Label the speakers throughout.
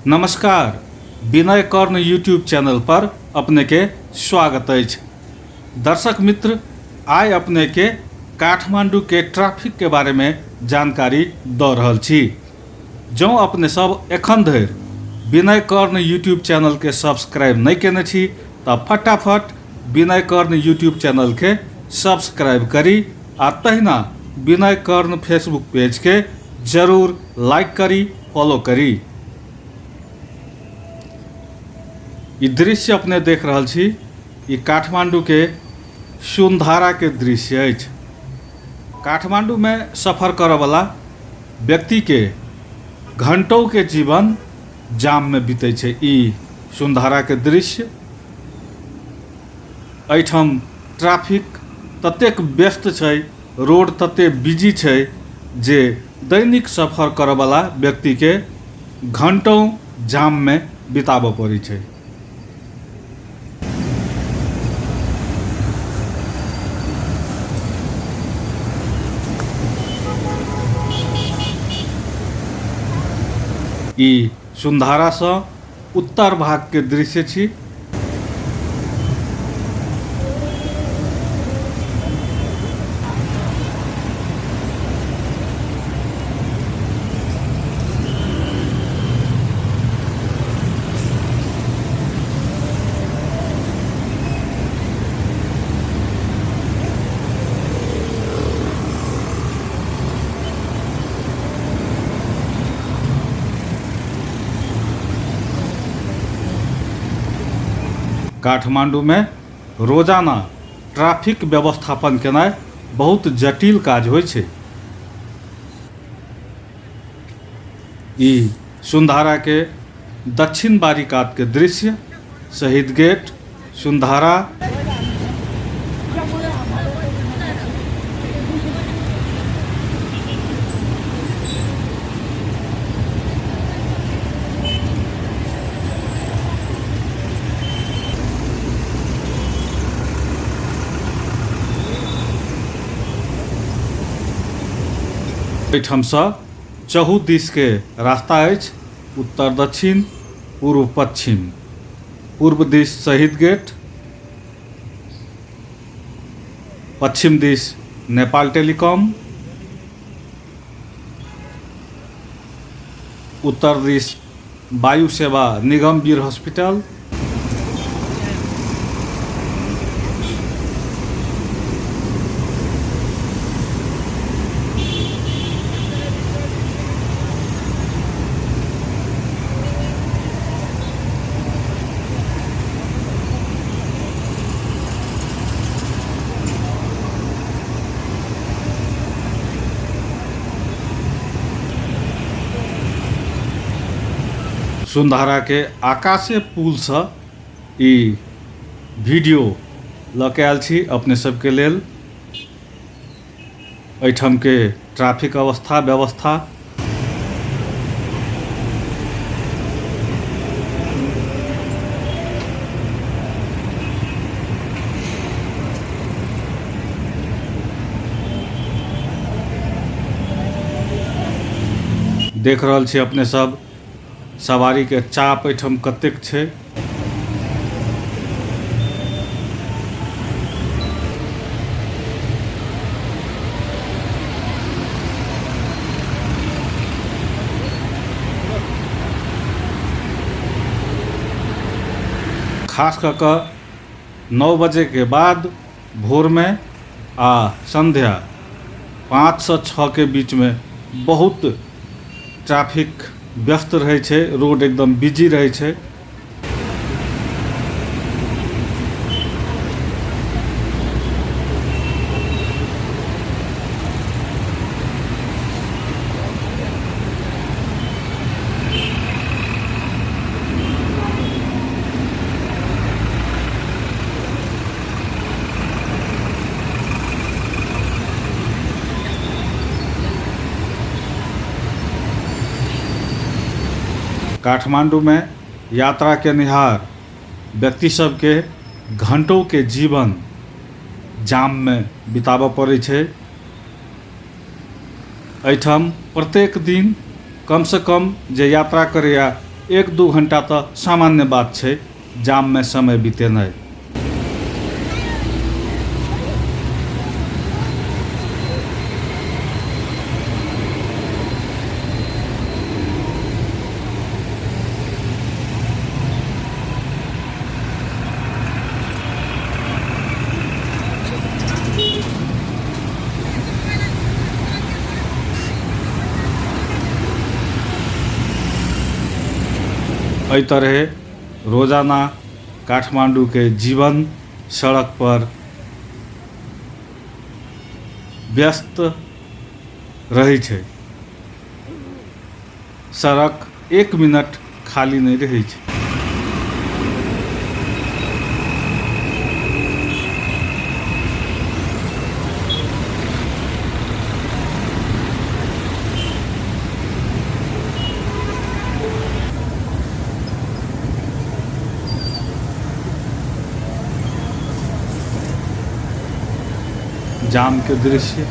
Speaker 1: नमस्कार, विनय कर्ण YouTube channel पर अपने के स्वागत अछि। दर्शक मित्र, आइ अपने के काठमांडू के ट्रैफिक के बारे में जानकारी दऽ रहल छी। जँ अपने सब एखन धरि विनय कर्ण यूट्यूब चैनल के सब्सक्राइब नहि केने छी तऽ फटाफट विनय कर्ण यूट्यूब चैनल के सब्सक्राइब करी आ तहिना विनय कर्ण फेसबुक पेज के जरूर लाइक करी, फॉलो करी। ई दृश्य अपने देख रहल छी, ई काठमांडू के सुनधारा के दृश्य अछि। काठमांडू में सफर करऽ वाला व्यक्ति के घंटों के जीवन जाम में बीतै छै। ई सुनधारा के दृश्य, एहिठाम ट्रैफिक ततेक व्यस्त छै, रोड तते बिजी छै जे दैनिक सफर करऽ वाला व्यक्ति के घंटों जाम में बिताबऽ पड़ै छै। ई सुनधारा सँ उत्तर भाग के दृश्य छी। काठमांडू में रोजाना ट्रैफिक व्यवस्थापन केनाइ बहुत जटिल काज होइ छै। ई सुनधारा के दक्षिण बारी कात के दृश्य, शहीद गेट, सुनधारा। एहिठामसँ चहु दिसके रास्ता अछि, उत्तर दक्षिण, पूर्व पश्चिम। पूर्व दिस शहीद गेट, पश्चिम दिस नेपाल टेलीकॉम, उत्तर दिस वायु सेवा निगम वीर हॉस्पिटल। सुनधारा के आकाशीय पुल से ई वीडियो लऽ के आयल छी अपने सबके लेल। एहिठाम के ट्रैफिक अवस्था व्यवस्था देख रहल छी अपने सब। सवारी के चाप एहिठाम कतेक छै। खास कऽ कऽ 9 बजे के बाद भोर में आ संध्या 5 से 6 के बीच में बहुत ट्रैफिक व्यस्त रहै छै, रोड एकदम बिजी रहै छै। काठमांडू में यात्रा केनिहार व्यक्ति सबके घंटों के जीवन जाम में बिताबऽ पड़ै छै। एहिठाम प्रत्येक दिन कमसँ कम जे यात्रा करैए 1-2 घंटा तऽ सामान्य बात छै जाममे समय बितेनाइ। एहि तरहे रोजाना काठमाण्डूके जीवन सड़क पर व्यस्त रहै छै। सड़क एक मिनट खाली नहि रहै छै। जाम के दृश्य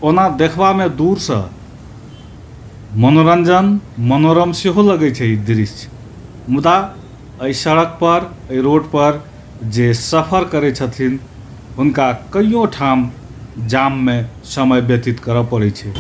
Speaker 1: ओना देखबामे दूरसँ मनोरंजन मनोरम सेहो लगै छै ई दृश्य, मुदा एहि सड़क पर एहि रोड पर जे सफर करै छथिन हुनका कइयो ठाम जाममे समय व्यतीत करऽ पड़ै छै।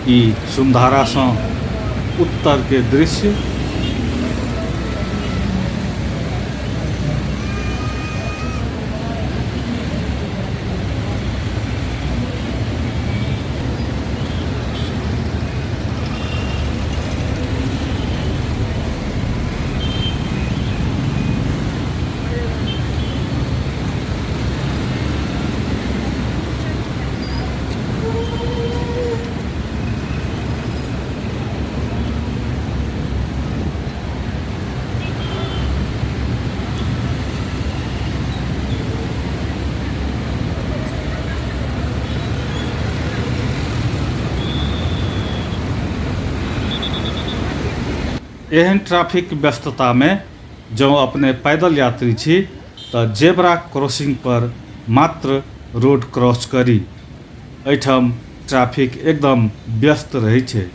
Speaker 1: ई सुन्धारासँ उत्तरके दृश्य। एहन ट्रैफिक व्यस्ततामे जँ अपने पैदल यात्री छी तऽ जेब्रा क्रॉसिंग पर मात्र रोड क्रॉस करी। एहिठाम ट्रैफिक एकदम व्यस्त रहै छै।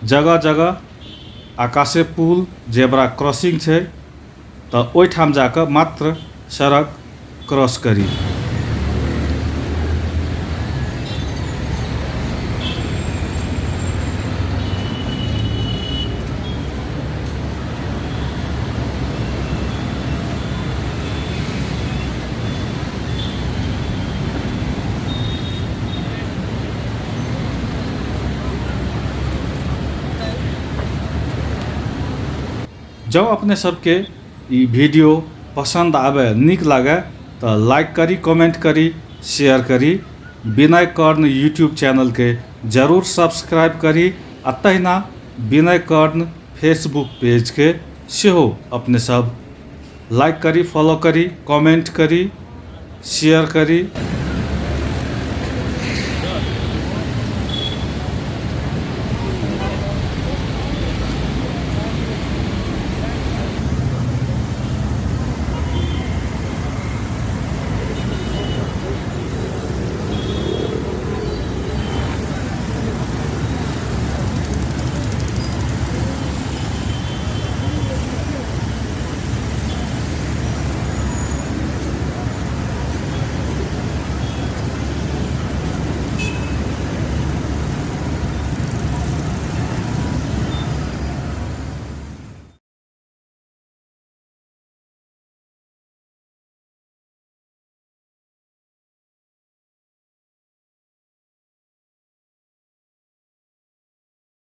Speaker 1: जगह जगह आकाशे पुल जेब्रा क्रॉसिंग छै तऽ ओहिठाम जाकऽ मात्र सड़क क्रॉस करी। जँ अपने सबके ई वीडियो पसन्द आबय, नीक लागय तऽ लाइक करी, कमेंट करी, शेयर करी। विनय कर्ण यूट्यूब चैनलके जरूर सब्सक्राइब करी आ तहिना विनय कर्ण फेसबुक पेजके सेहो अपने सब लाइक करी, फॉलो करी, कमेंट करी, शेयर करी।